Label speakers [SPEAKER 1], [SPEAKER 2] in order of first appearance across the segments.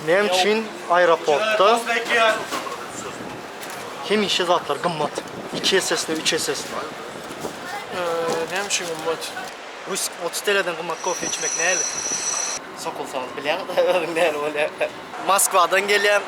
[SPEAKER 1] Näme üçin aeroportda hemişe zatlar gymmat? Iki essesine, üç essesine.
[SPEAKER 2] Näme üçin gymmat?
[SPEAKER 1] Rus 30 TL'den gymmat kofe içmek näli? Sokulsaňyz bilýäňiz özüň näli bolýar. Moskwadan gelýän,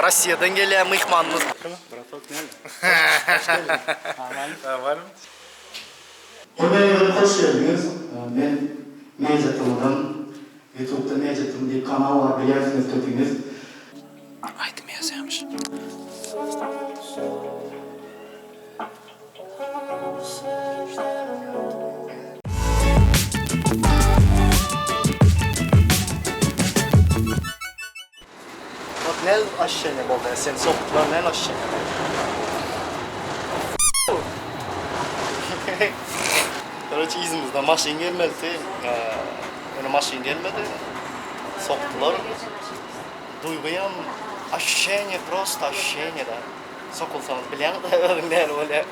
[SPEAKER 1] Rossiýadan gelýän myhmanymyz. Bratok näli? Hoş geldiň.
[SPEAKER 3] Normalny.
[SPEAKER 1] Hemmäňize hoş geldiňiz. Men Media TVdan Ýutubda Media TV diýip kanal bar bilýänsiňiz köpüňiz.
[SPEAKER 2] Aýdym ýazýamyş.
[SPEAKER 1] Bak näl aşşeniýa boldy ýa seni sokdular näl aşşeniýa boldy. Karoçe yzymyzdan maşyn gelmelidi. Ýöne maşyn gelmedi. Sokdular. Duýgyam aşşeniýa prosto aşşeniýa da. Sokulsaňyz bilýäňiz özüň näl bolýar.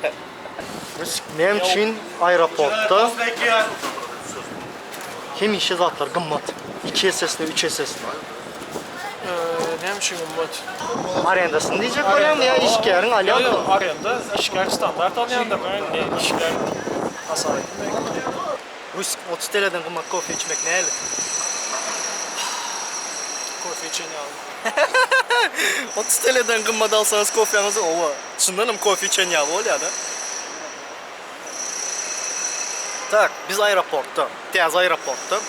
[SPEAKER 1] Näme üçin aeroportda hemişe zatlar gymmat? Iki essesine, üç essesine.
[SPEAKER 2] Näme üçin gymmat?
[SPEAKER 1] Arendasyny diýjek bolýaňmy ýa işgäriň alýan
[SPEAKER 2] Ýok, ýok, arenda işgär standart alýandyr. Indi işgär hasap etmeýär.
[SPEAKER 1] Rus 30 TL'den gymmat kofe içmek näli?
[SPEAKER 2] Kofe içen ýaly.
[SPEAKER 1] 30 TL'den gymmat alsaňyz kofeňizi owa. Çyndanam kofe içen ýaly bolýada. Tak, biz aeroportda, täze aeroportda.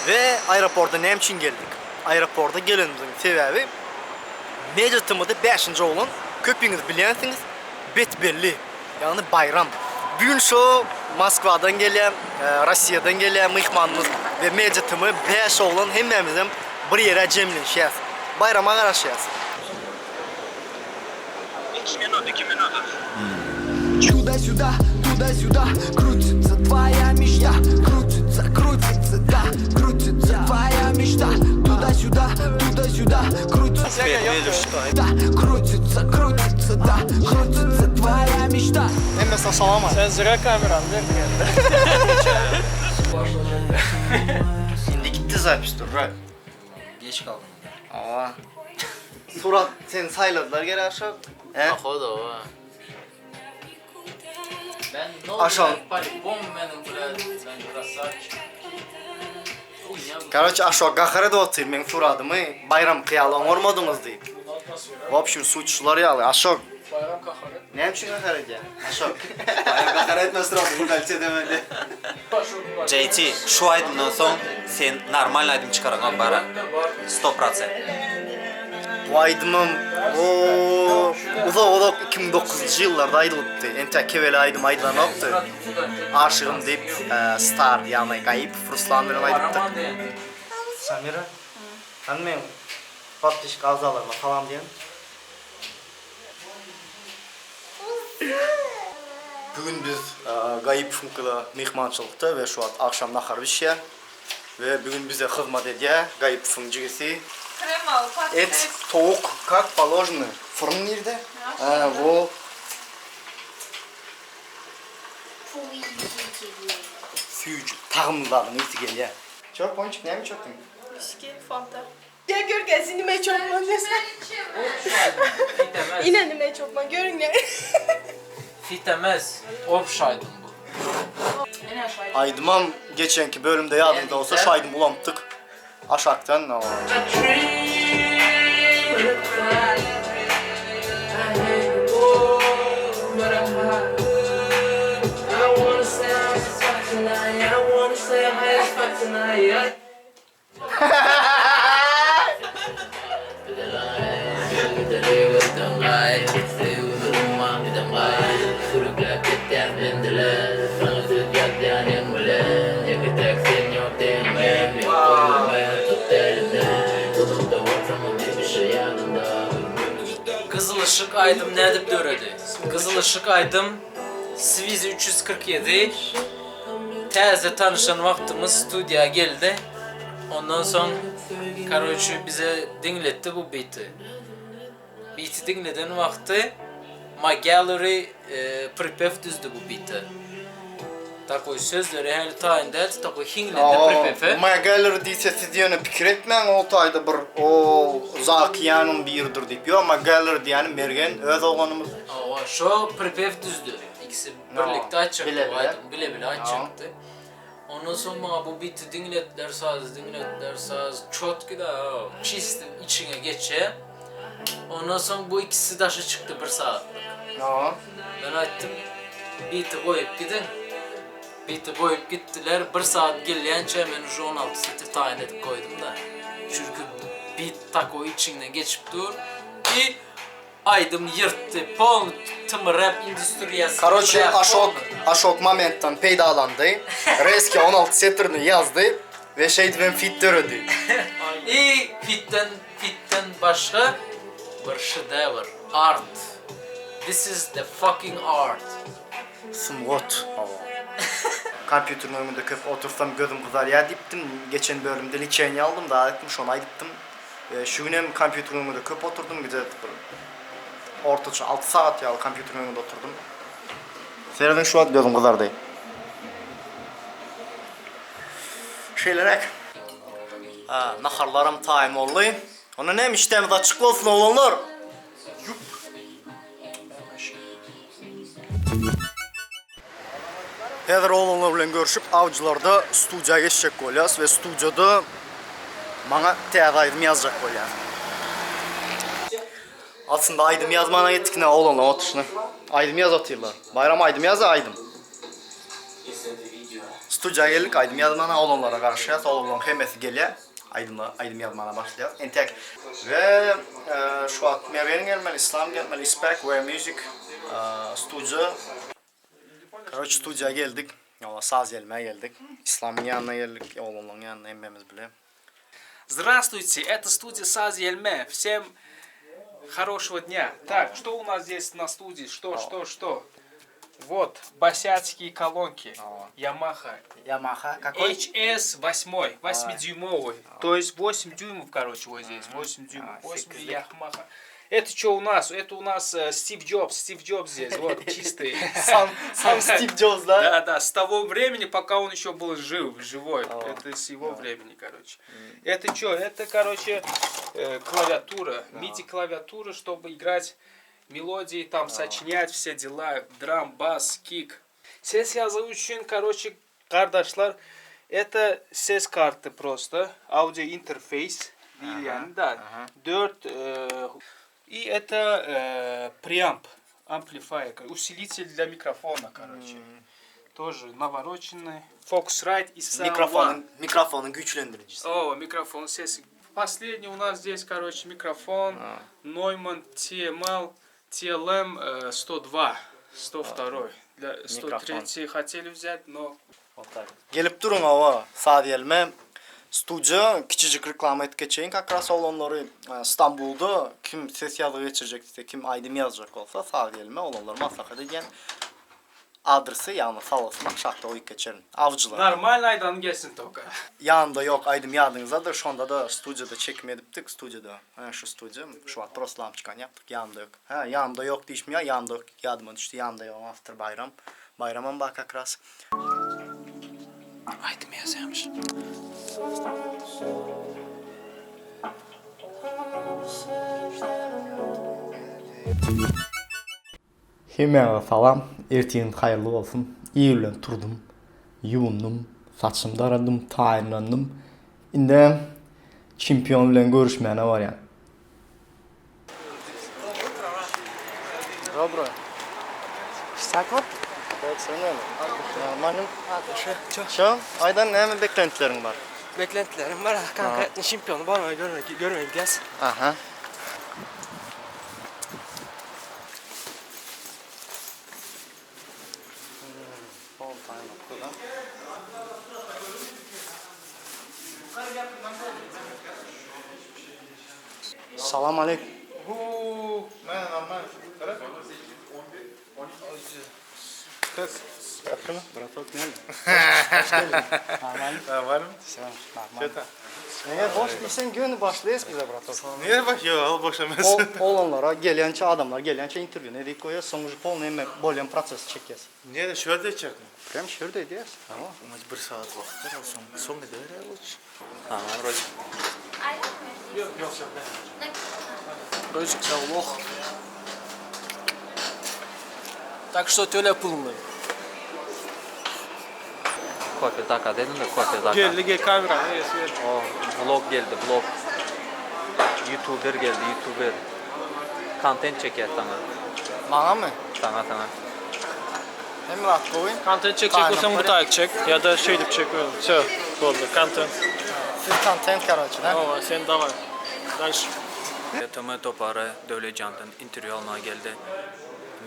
[SPEAKER 1] We aeroporta näme üçin geldik? Aeroporta gelenimiziň sebäbi Media TM-da bäşinji oglan, köpiňiz bilýänsiňiz, bet belli, ýagny Baýram. Bu gün şo Moskwadan gelýän, Rossiýadan gelýän myhmanymyz we Media TM bäş oglan hemmämizem bir ýere jemlenişýäs. Baýrama garaşýas.
[SPEAKER 4] Туда-сюда, туда-сюда Крутится твоя мечта Крутится, крутится, да Крутится твоя мечта Туда-сюда, туда-сюда Крутится, да Крутится, крутится, да Крутится твоя мечта
[SPEAKER 1] Hemmesine salam aýt.
[SPEAKER 2] Sen zira kamerany berdiň indi.
[SPEAKER 1] Indi gitdi zapis dur.
[SPEAKER 5] Geç kaldım.
[SPEAKER 1] Hawa. Surat seni saýladylar gerek şo. He?
[SPEAKER 5] Pohodo o. Ben no
[SPEAKER 1] Aşam.
[SPEAKER 5] Bom meniň bilen ben krasavçik.
[SPEAKER 1] Karoçe aşo gahar edip otyr meň suradymy Baýram kyýaly oňarmadyňyz diýip. W obşim sut şular ýaly aşok.
[SPEAKER 2] Baýram gahar etme.
[SPEAKER 1] Näme üçin gahar edýär aşok?
[SPEAKER 3] Baýram gahar etme suradymy galçe demedi.
[SPEAKER 6] JT şu aýdymdan soň sen normalny aýdym çykaraňok bara. Sto prosent.
[SPEAKER 1] Bu aýdymam ooo uzak uzak 2009-njy ýyllarda aýdylypdy. Entäk kebele aýdym aýdylanokdy. Aşygym diýip Star ýagny Gaýypow Ruslan bilen aýdypdyk. Samira hany meň podpisçik agzalaryma salam diýen. Bu gün biz Gaýypowyňkyda myhmançylykda we şu wagt agşam nahar bişýär. We bu gün bize hyzmat edýär Gaýypowyň jigisi.
[SPEAKER 7] Kremaly patates.
[SPEAKER 1] Et, towuk, kak položno. Fyryn nirde? Ha, wo. Süýji, tagamly zadyň ysy gelýär. Çörek boýunçyk näme içerdiň?
[SPEAKER 7] Wiski, fanta. Gel gör gelsin nime içýän desen. Ine nime içýän görüň.
[SPEAKER 5] Fitemez, obş aýdym bu.
[SPEAKER 1] Aýdymam geçenki bölümde ýadyňyzda bolsa şu aýdymy ulanypdyk. Aşakdan.
[SPEAKER 5] Gyzyl yşyk aýdym nädip döredi? Gyzyl yşyk aýdym Swizi 347 Täze tanyşan wagtymyz studiýa geldi. Ondan soň karoçi bize diňletdi bu biti. Biti diňleden wagty My Gallery pripew düzdi bu bite. Takoý sözleri häli taýyn däldi, takoý hiňlendi pripefe.
[SPEAKER 1] My Gallery diýse siz ýöne pikir etmäň ol taýda bir o Zakiýanyň biridir diýip. Ýok, My Gallery diýýäni Mergen öz oglanymyz.
[SPEAKER 5] Hawa, şo pripew düzdi. Ikisi birlikde aýtjakdy bu aýdymy, bile-bile aýtjakdy. Ondan soň maňa bu biti diňletdiler, sazy diňletdiler, saz çotki da, çisti içiňe geçýär. Ondan soň bu ikisi daşa çykdy bir sagatlyk. Men aýtdym, biti goýup gidiň. Biti goýup gitdiler, bir sagat gelýänçä men uje 16 setir taýyn edip goýdum-da. Çünki bit takoý içiňden geçip dur. I aýdym ýyrtdy, polny tm rap industriýasy.
[SPEAKER 1] Karoçe Aşok Aşok momentdan peýdalandy. Reski 16 setirini ýazdy we şeýdibem fit döredi.
[SPEAKER 5] I fitden Fitden başga bir şedewr, art. This is the fucking art.
[SPEAKER 1] Sungat. Hawa. Kompýuteriň öňünde köp otursam gözüm gyzarýar diýipdim. Geçen bölümde liçeniýa aldym, zat etdim, şony aýdypdym. We şu gün hem kompýuteriň öňünde köp oturdym, gije bir ortaça 6 sagat ýaly kompýuteriň öňünde oturdym. Serediň şu wagt gözüm gyzardy. Şeýleräk. Naharlaram taýyn boldy. Onda näme işdämiz açyk bolsun oglanlar. Ýup. Häzir oglanlar bilen görüşip awjylarda studiýa geçjek bolýas we studiýada maňa täze aýdym ýazjak bolýar. Aslynda aýdym ýazmana gitdik ne oglanlar oturyşyna. Aýdym ýazyp otyrlar. Baýram aýdym ýaz-a aýdym. Studiýa geldik aýdym ýazmana oglanlara garaşýas oglanlaryň hemmesi gelýär aýdyma aýdym ýazmana başlaýas entek we şu wagt Mergen gelmeli Islam gelmeli Ispek we music studiýa Karoç studiýa geldik ýa saz ýelmä geldik Islamyň ýanyna geldik oglanlaryň ýanyna hemmemiz bile.
[SPEAKER 8] Здравствуйте, это студия Saz Ýelme. Всем хорошего дня. Так, что у нас здесь на студии? Что, что, что? Вот, босяцкие колонки. Yamaha.
[SPEAKER 1] Yamaha какой?
[SPEAKER 8] HS8, 8-дюймовый. То есть 8 дюймов, короче, вот здесь. 8 дюймов. 8 Yamaha. Это что у нас? Это у нас э, Стив Джобс. Стив Джобс здесь, вот, чистый.
[SPEAKER 1] Сам, сам Стив Джобс, да?
[SPEAKER 8] Да, да, с того времени, пока он еще был жив, живой. Это с его времени, короче. Это что? Это, короче, э, клавиатура. MIDI-клавиатура, чтобы играть мелодии, там, сочинять все дела. Драм, бас, кик. Ses ýazgy üçin, короче, gardaşlar, это ses karty просто, audio interface diýilýäni da. 4 э, и это э, преамп, amplifier, усилитель для микрофона, короче. Тоже навороченный. Focusrite и Sound
[SPEAKER 1] Mikrofonyň, mikrofonyň güýçlendirijisi.
[SPEAKER 8] О, mikrofon sesi. Последний у нас здесь, короче, микрофон Neumann TML TLM э, 102, 102. Для 103 хотели взять, но
[SPEAKER 1] Gelip duruň hawa, saz ýelme. Studiýa kiçijik reklama edip geçeýin kak ras oglanlary Stambulda kim ses ýazgy geçirjek diýse, kim aýdym ýazjak bolsa saz ýelme oglanlary maslahat edýän. Adresi ýagny salgysyny aşakda goýup geçerin. Awjylar.
[SPEAKER 8] Normal aýdanyň gelsin toka.
[SPEAKER 1] Ýanynda ýok aýdym ýadyňyzdadyr şondada studiýada çekim edipdik studiýada hä şu studiýa şu wagt prosta lamçkany ýapdyk ýanymda ýok hä ýanymda ýok diýişim ýa ýanymda ýok ýadyma düşdi ýanymda ýogyň awtory Baýram Baýramam bar kak ras.
[SPEAKER 5] Aýdym ýazýamyş.
[SPEAKER 1] Hemmäňize salam, ertiriňiz haýyrly bolsun. Ir bilen turdum, ýuwundym, saçymy daradym, taýynlandym. Indem çempion bilen görüşmäne barýan. Dobro. Sakop. Şo, aýdan näme beklentileriň bar?
[SPEAKER 2] Beklentilerim bar. Kanka çempiony barmagy görme görmeye gidýäs.
[SPEAKER 1] Aha. Salam aleýkum. Bratok näme? Hoş geldiň. Normalny?
[SPEAKER 3] Normalny?
[SPEAKER 1] Всё, нормально. Eger boş diýseň göni başlaýas bize bratok.
[SPEAKER 3] Niye bak ýok, ol boş emes.
[SPEAKER 1] Ol oglanlara gelýänçä adamlar gelýänçä interwýuny edip goýýas, soň uje polny hemme bolýan prosesi çekýäs.
[SPEAKER 3] Nirede şu ýerde etjekmi?
[SPEAKER 1] Prýam şu ýerde edýäs. Hawa.
[SPEAKER 3] Bir sagat wagt bar, soň soň ediberýär lutşy.
[SPEAKER 6] Tamam wroç.
[SPEAKER 2] Özük sag loh. Tak что töle puluny.
[SPEAKER 6] Kofe zakaz ediň de kofe zakaz.
[SPEAKER 2] Geldi gel kameranyň eýesi geldi.
[SPEAKER 6] O vlog geldi vlog. Youtuber geldi youtuber. Kontent çekýär saňa.
[SPEAKER 1] Maňamy?
[SPEAKER 6] Saňa saňa.
[SPEAKER 1] Hemme zat gowy.
[SPEAKER 2] Kontent çekjek bolsaň bu taýyk çek ýa-da şeýdip çek özüň. Wsё boldy kontent.
[SPEAKER 1] Siz kontent karoçe da?
[SPEAKER 2] Hawa sen daway dalşe.
[SPEAKER 6] TM topary Döwletjandan interwýu almaga geldi.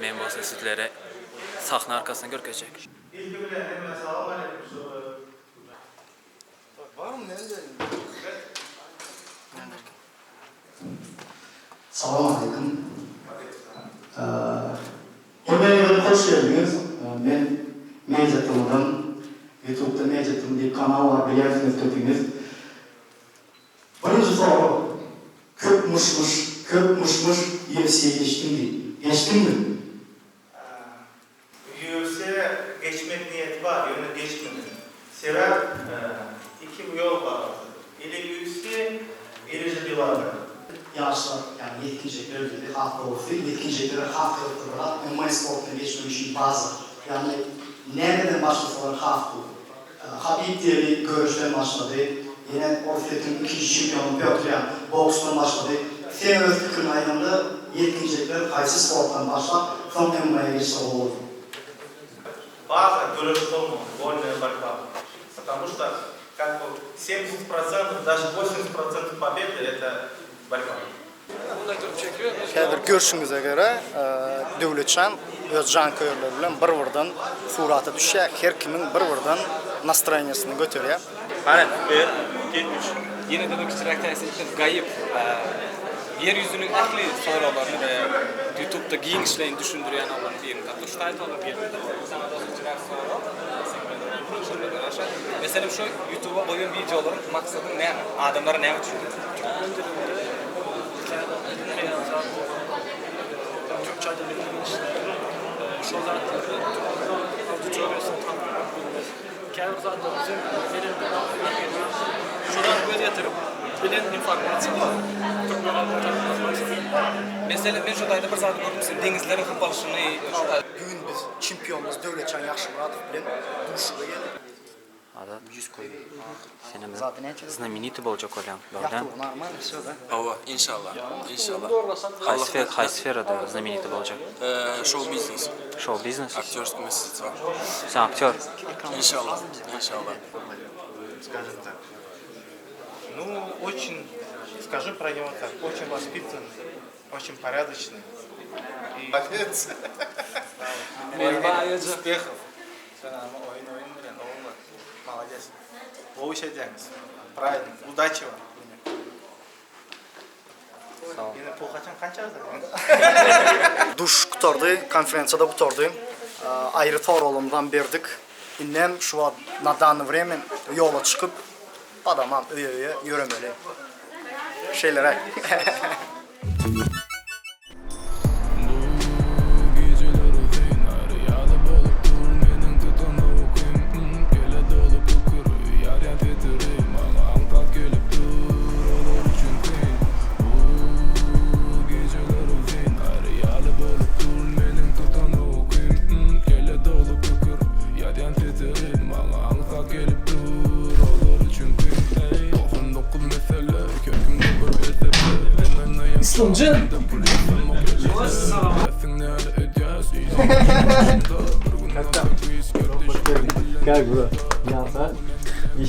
[SPEAKER 6] Men bolsa sizlere sahna arkasyny görkezjek.
[SPEAKER 3] Ilki bilen hemmä salam aleýkum şu
[SPEAKER 1] Salam aleýkum. Hemmäňize hoş geldiňiz. Men Media TVdan. Ýutubda Media TV diýip kanal bar bilýänsiňiz köpüňiz. Birinji sorag. Köp myş-myş, köp myş-myş UFC-ye geçdiň diýip. Geçdiňmi?
[SPEAKER 3] UFC-ye geçmek niýeti bar, ýöne geçmedim. Sebäp iki ýol bar ortada. Ili UFC, ili-de Bellator.
[SPEAKER 1] Ýaşlar, ýagny ýetginjekler diýdi, has dogrusy, ýetginjeklere has gyzykly bir zat, MMA sportuna geçmek üçin baza. Ýagny nämeden başlasalar has gowy. Habib diýeli göreşden başlady, ýene Orsýetiň ikinji çempiony Pýotr Ýan boksdan başlady. Sen öz pikiriňi aýdaňda, ýetginjekler haýsy sportdan başlap, soň MMA-ýa geçse gowy bolar?
[SPEAKER 3] Baza göreş bolmaly, wolnaýa borba. Потому что как бы 70%, даже 80% pobedy это borba.
[SPEAKER 1] Häzir görşüňize görä, Döwletjan öz janköýerleri bilen bir-birden surata düşýär, her kimiň bir-birden nastroýeniýasyny göterýär.
[SPEAKER 8] Hany, bir, iki, üç. Ýene-de bir kiçiräk täsir etdim. Gaýyp, Ýer ýüzüniň ähli soraglaryny we Ýutubda giňişleýin düşündirýän oglanyň birini tapdyk. Şu taýda olar gelmedi. Saňa dost kiçiräk sorag. Seň bilen duşuşmaga garaşar. Meselem şu Ýutuba goýan wideolaryň maksadyň näme? Adamlara näme düşündirmek?
[SPEAKER 2] Türkmen dilinde käbir bilinmeýän zat bolanda, türkçe aýda bilmeýän işleri, şol zatlary türkmen auditoriýasyna tanatmak bilmez. Käbir zatlary bizem bilen Şodan göz ýetirip, bilen informasiýalary türkmen halkyna tanatmak maksady.
[SPEAKER 8] Meselem men şu taýda bir zady gördüm sen deňizleriň hapalyşyny şu taýda.
[SPEAKER 1] Bu gün biz çempionymyz Döwletjan Ýagşymyradow bilen duşuşyga geldik.
[SPEAKER 6] Azat senem znamenitiý boljak bolýaň dogry dämi?
[SPEAKER 9] Hawa, inşallah. Inşallah.
[SPEAKER 6] Haýsy haýsy sferada znamenitiý boljak?
[SPEAKER 9] Şou biznes.
[SPEAKER 6] Şou biznes?
[SPEAKER 9] Aktýorskiý masterstwo.
[SPEAKER 6] Sen aktýor?
[SPEAKER 9] Inşallah. Inşallah.
[SPEAKER 3] Скажем так. Ну, очень, скажу про него так, очень воспитанный, очень порядочный. И... Молодец. Успехов. Oýun oýun bilen ogullar. Молодец. Gowy iş edýäňiz. Правильно. Удачи вам. Ýene pul haçan kança gazanýaň?
[SPEAKER 1] Duşuşyk gutardy, konferensiýa-da gutardy. Aýry soraglarymyzam berdik. Indem şu wagt na danny vremya ýola çykyp badamam öýe-öýe ýöremeli. Şeýleräk.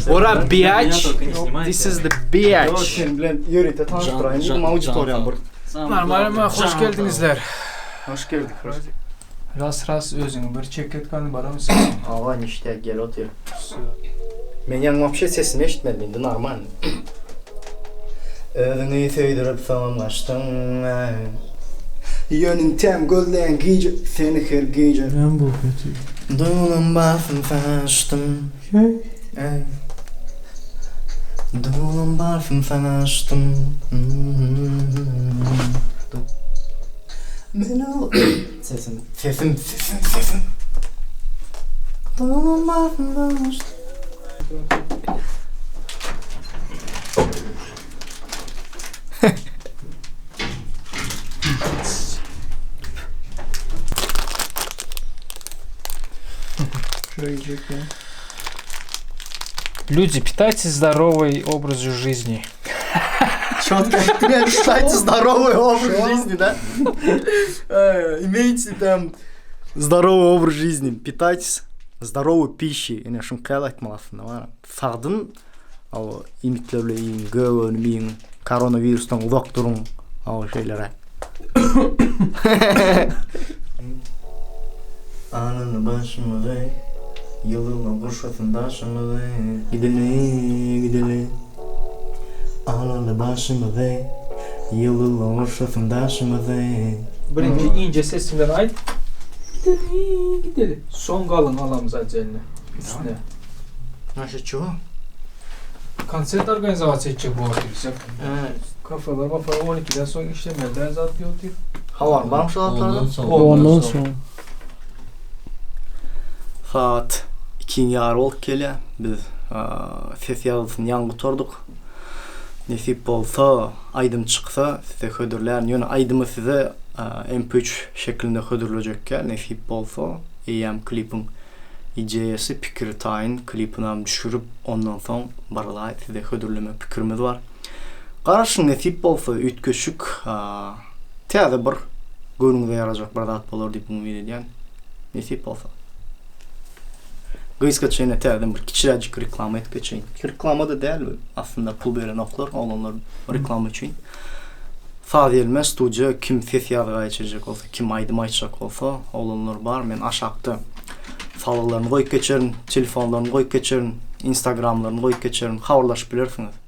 [SPEAKER 5] What up biatch? This is the biatch.
[SPEAKER 1] Sen bilen ýörite tanyşdyraýyn diýdim auditoriýany bir.
[SPEAKER 2] Normalmy hoş geldiňizler.
[SPEAKER 1] Hoş geldik. Hoş.
[SPEAKER 2] Ras ras özüňi bir çek et gany baramyz.
[SPEAKER 1] Hawa nişdä gel otyr. Men ýaňy wapşe sesini eşitmedim indi normalny. Özüňi söýdürip soňam gaçdyň. Ýöne intäm gözleýän gije seni her gije.
[SPEAKER 2] Näme bu kötü?
[SPEAKER 1] Duýgulam barsyn saňa açdym. Eý. Duýgulam barsyn saňa açdym. Men ol Sesim, sesim, sesim, sesim. Duýgulam barsyn saňa açdym.
[SPEAKER 8] Люди, питайтесь здоровый образ жизни.
[SPEAKER 1] Четко. Питайте здоровый образ жизни, да? Э, Имейте там здоровый образ жизни. Питайтесь здоровой пищей. Ine şuny käle aýtmaly aslynda bar. Sagdyn Hawa, iýmitler bilen iýiň, gök önüm iýiň, koronawirusdan uzak duruň, hawa şeýleräk. Alyndy başymyzy, ýyldyzlar gurşasyn daşymyzy. Gideli, gideli. Alyndy başymyzy, ýyldyzlar gurşasyn daşymyzy.
[SPEAKER 8] Birinji ince sesinden aýt. Gideli, gideli. Soň galyň alamyz отдельно. Üstüne.
[SPEAKER 1] Naşe ço?
[SPEAKER 8] Konsert organizasiýa etjek bolup otyr. Kafeler, mafeler 12-den soň işlemeli däl zat diýip otyr.
[SPEAKER 1] Habar barmy şu zatlardan?
[SPEAKER 2] Ondan soň.
[SPEAKER 1] Saat ikiň ýary bolup gelýär. Biz ses ýazgysyny ýaňy gutardyk. Nesip bolsa, aýdym çyksa size hödürlärin. Ýöne aýdymy size MP3 şeklinde hödürlejekkä, nesip bolsa, eýýäm klipiň Ideýasy, pikiri taýyn, klipinam düşürip, ondan soň birlaý size hödürlemek pikirimiz bar. Garaşyň nesip bolsa üýtgeşik täze bir göwnüňize ýarajak bir zat bolar diýip umyt edýän. Nesip bolsa. Gysgaça ýene täzeden bir kiçiräjik reklama edip geçeýin. Reklama-da däl, aslynda pul berenoklar oglanlar reklama üçin. Saz ýelme studiýa kim ses ýazga geçirjek bolsa kim aýdym aýtjak bolsa oglanlar bar men aşakda salgylaryny goýup geçerin telefonlaryny goýup geçerin instagramlaryny goýup geçerin habarlaşyp bilersiňiz.